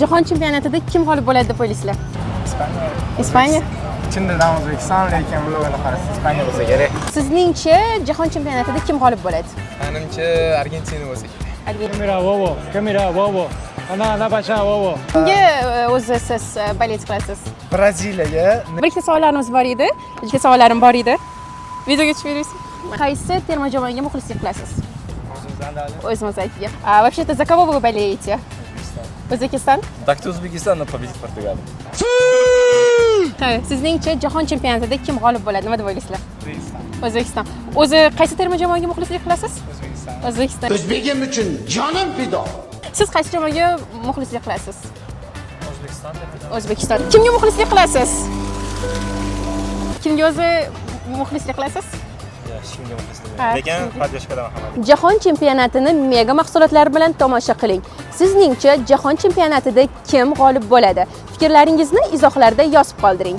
Jahon chempionatida kim g'olib bo'ladi deb o'ylaysizlar? Ispaniya. Ispaniya. Chin dildan O'zbekiston, lekin bular qarasa, Ispaniya bo'lsa kerak. Sizningcha, jahon chempionatida kim g'olib bo'ladi? Menimcha, Argentina bo'lsa kerak. Argentina. Mira, bobo. ¿Qué mira, bobo? Anda, anda para allá, bobo. Kimga o'zi siz болеть qilasiz? Braziliyaga. Bir ikkita savollarimiz bor edi. Ikkita savollarim bor edi. Videoga tushib berasiz. Qaysi terma jamoaga muxlislik qilasiz? O'zimiznikiga. А вообще-то за кого вы болеете? O'zbekiston. Так-то Узбекистан, но победит Португалия. Ha, sizningcha, jahon chempionatida kim g'olib bo'ladi? Nima deb o'ylaysizlar? O'zbekiston. O'zbekiston. O'zi qaysi terma jamoaga muxlislik qilasiz? O'zbekiston. O'zbekiston. O'zbegim uchun jonim fido. Siz qaysi jamoaga muxlislik qilasiz? O'zbekiston. O'zbekiston. Kimga muxlislik qilasiz? Kimga o'zi muxlislik qilasiz? Hech kimga muxlislik. Ha, Lekin hech kimga. Поддержка daman hamma. Jahon chempionatini Mega mahsulotlari bilan tomosha qiling. Sizningcha, jahon chempionatida kim g'olib bo'ladi? Fikrlaringizni izohlarda yozib qoldiring.